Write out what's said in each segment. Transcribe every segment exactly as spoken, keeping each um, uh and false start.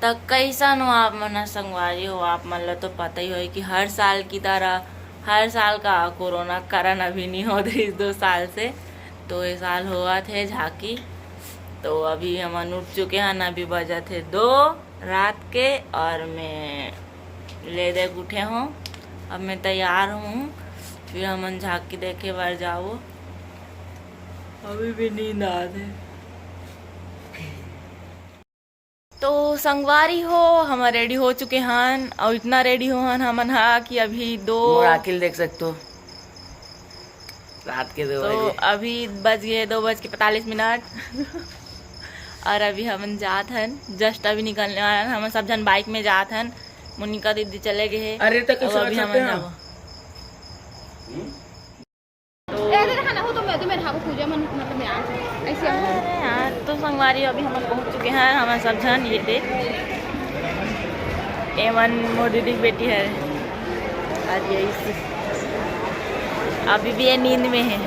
त कैसन हो आप मन ह संगवारी हो? आप मन ल तो पता ही होही कि हर साल की तरह, हर साल का कोरोना के कारण अभी नहीं होत रहिस दो साल से, तो ये साल होवत हे झांकी। तो अभी हमन उठ चुके हन, अभी बजत हे दो रात के, और मैं ले दे के उठे हूँ। अब मैं तैयार हूँ, फिर हमन झांकी देखे बर जाबो। अभी भी नींद आत हे। तो संगवारी हो, हमन रेडी हो चुके हन, और इतना रेडी हो हन हमन हा कि अभी दो मोर आँखी ल देख सकथो, रात के दो तो बजे। अभी बज गए दो बज के पैंतालीस मिनट। और अभी हमन जात हन, जस्ट अभी निकलने वाला हन। हमन सब झन बाइक में जात हन, मोनिका दीदी चले गए हे। अरे, तो अब कैसे अभी बचाते हमन हैं? जाबो। ए, अरे, हाँ, हो तो मैं, तो मैं ढाबो पूजा मन, मतलब, मैं आ जाऊँ। ऐसे आ जाऊँ। अरे यार, तो संगवारी अभी हमन पहुँच चुके हैं, हमन सब झन, ये देख। एमन मोर दीदी की बेटी है। और ये इस, अभी भी ये नींद में है।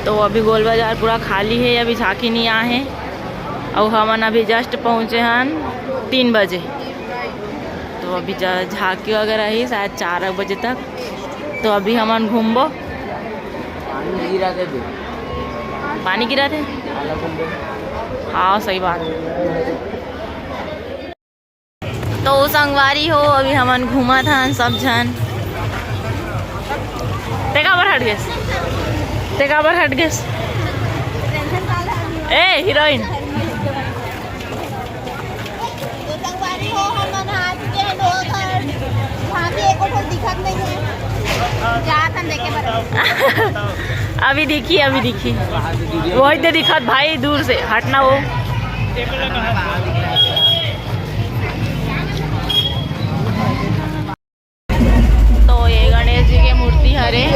तो अभी गोल बाजार पूरा खाली है, अभी झांकी नहीं आ है। और हमन अभी जस्ट पहुँचे हन तीन बजे। तो अभी जा-, झांकी वगैरह ही शायद चार बजे तक। तो अभी हमन घूमबो। पानी गिरा थे बे। पानी गिरा थे? हाँ, सही बात। तो संगवारी हो, अभी हमन घूमत हन सब झन। ते काबर हट गेस? ते काबर हट गेस? ए, हीरोइन। तो संगवारी हो, हमन आ चुके हैं लोहगढ़। वहाँ भी एको ठो दिखत नहीं है। जात हन देखे बर। अभी दिखी, अभी दिखी। वही तो दिखत भाई, दूर से हटना वो। तो ये गणेश जी के मूर्ति हरे।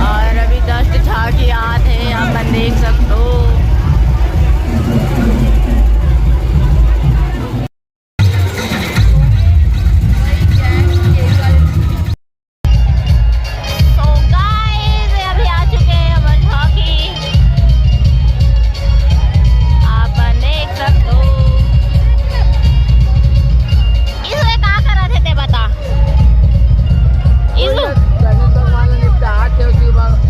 और अभी जस्ट झांकी आत हे, आप मन देख सकते हो। So guys, अभी आ चुके हैं हमर झांकी। आप देख सकते हो। इसमें का करत हे ते बता। इसमें गणेश भगवान ने निपटा के शिव भग-,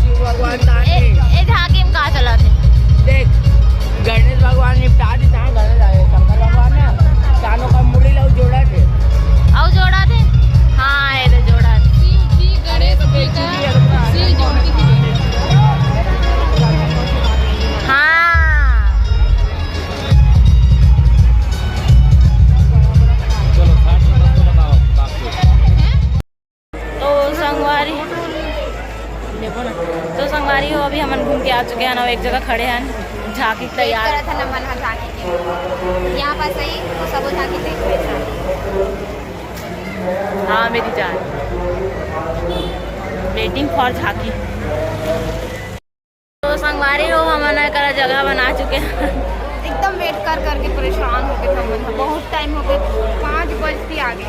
शिव भगवान ताके। ए, ए झांकी में का चलत हे? देख, गणेश भगवान निपटा दी, तहाँ गणेश आए, शंकर भगवान ना, कानों का मुड़ी ला जोड़ा थे। अउ जोड़ा थे? हाँ, ये तो जोड़ा थे। शिव जी, गणेश जी का, शिव जी का। हाँ। तो संगवारी, देखो ना, तो संगवारी हो, अभी हमन घूम के आ चुके हैं ना, एक जगह खड़े हैं, झांकी के तैयार। करत हन हमन ह झांकी के। यहाँ पास ही तो सबो झांकी देख रहे हैं। हाँ, मेरी जान, waiting for झांकी। तो संगवारी हो, हमन एकरा जगह बना चुके हैं। एकदम वेट कर करके परेशान हो गए हमन, बहुत टाइम हो गए, पाँच बजती आ गए।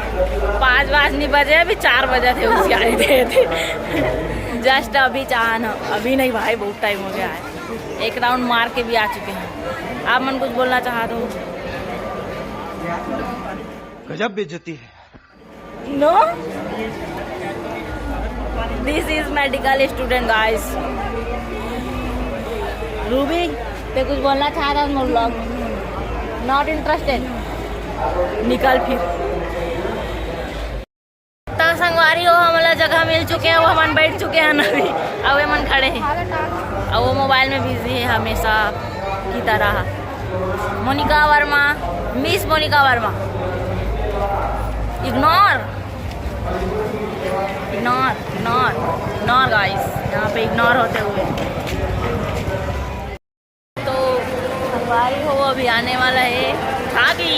पाँच बज नहीं बजे, अभी चार बजे थे, उसके आए थे, थे। जस्ट अभी चाहन, अभी नहीं भाई, बहुत टाइम हो गया है। एक राउंड मार के भी आ चुके हैं। आप मन कुछ बोलना चाहते हो? गजब बेइज्जती है। No, this is medical student, guys. Ruby, ते कुछ बोलना चाहता है मोर vlog? Not interested. निकल फिर। तो संगवारी हो, हमला जगह मिल चुके हैं, वो हमन बैठ चुके हैं अभी, अब हमन खड़े हैं। अब वो मोबाइल में बिजी है हमेशा की तरह। Monika Varma, miss Monika Varma. Ignore, ignore, ignore, ignore guys, यहाँ पे इग्नोर होते हुए। तो संगवारी हो, अभी आने वाला है झांकी।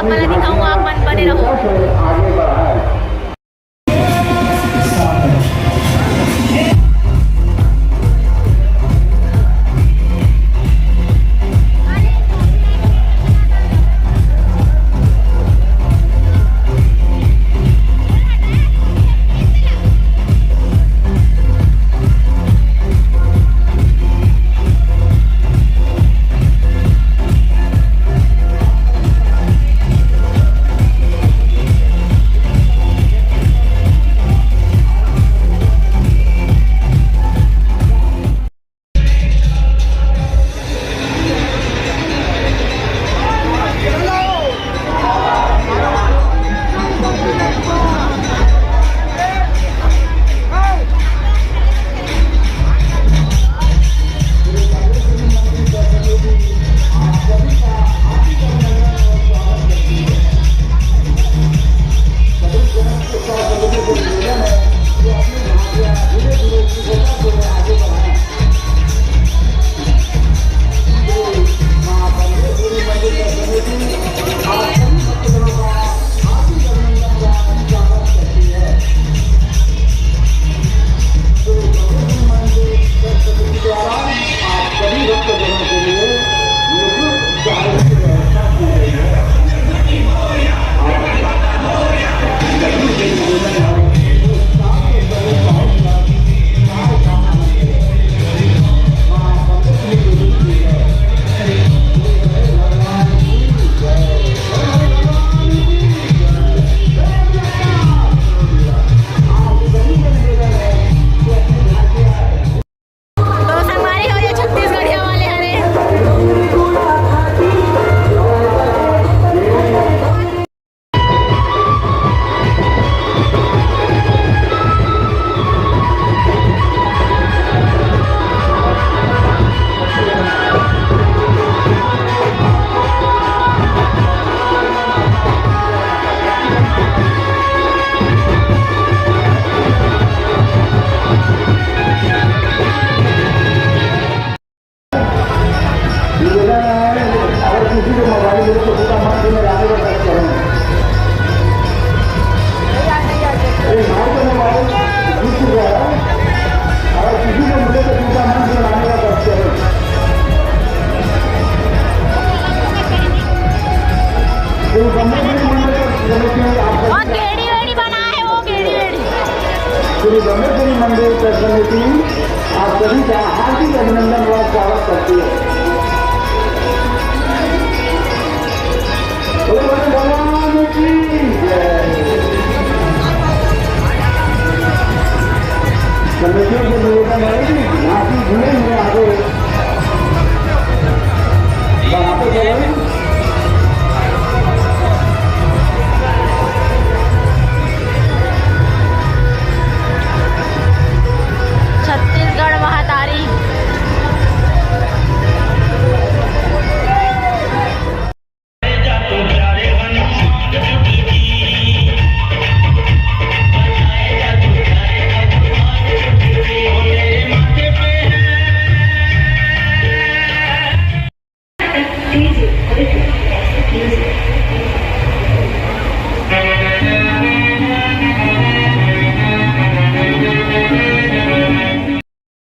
मैं दिखाऊँ, आप मन बने रहो। तो संगवारी हो, ये छत्तीसगढ़िया वाले हरे। अगर किसी को मोबाइल मिले तो उसका मन से मिलाने का कष्ट करें। अरे भाई, तो मोबाइल गिर चुका है। अगर किसी को मिले तो उसका मन से मिलाने का कष्ट करें। तो कमरे में मन में तो गलती है, आपका बहुत गेड़ी वेड़ी बना है वो, गेड़ी वेड़ी। श्री ब्रह्मेश्वरी मंदिर समिति आप सभी का हार्दिक अभिनंदन व स्वागत करती है। बोलो, बोलो, भगवान की जय। समितियों से निवेदन है कि यहाँ से जुड़े हुए आगे बढ़ाते चलें। छत्तीसगढ़ महतारी।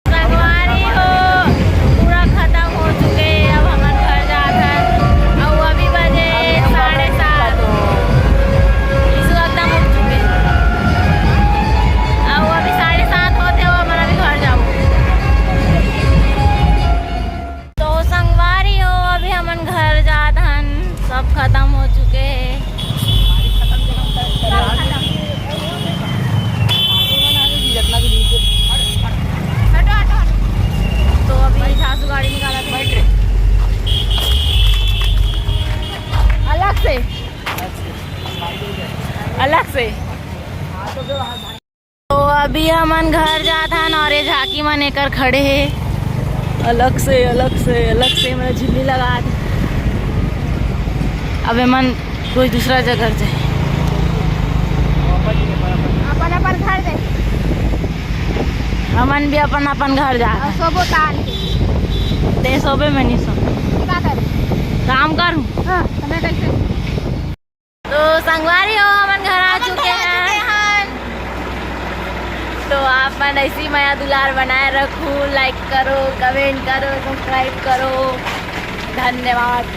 संगवारी हो, पूरा खत्म हो चुके, अब हमन घर जात हन। अउ अभी बजे साढ़े सात। यीशु एकदम उठ चुके। अउ अभी साढ़े सात होथे, अउ हमन अभी घर जाबो। तो संगवारी हो, अभी हमन घर जात हन, सब खत्म हो चुके हे। तो अभी झासू गाड़ी निकालत हे अलग से, अलग से। तो अभी हमन घर जात हन अउ ये झांकी मन एकर खड़े हे, अलग से, अलग से, अलग से, मतलब झिल्ली लगा दे। अब एमन कोई दूसरा जगह जाए। अपन अपन घर दे। हमन भी अपन अपन घर जात हन। सोबो तान के। ते सोबे, मैं नहीं सो। का करे? काम करूँ। हाँ, तो मैं कैसे? तो संगवारी हो, हमन घर आ चुके हैं। तो आप मन ऐसी मया दुलार बनाए रखू, लाइक करो, कमेंट करो, सब्सक्राइब करो। धन्यवाद।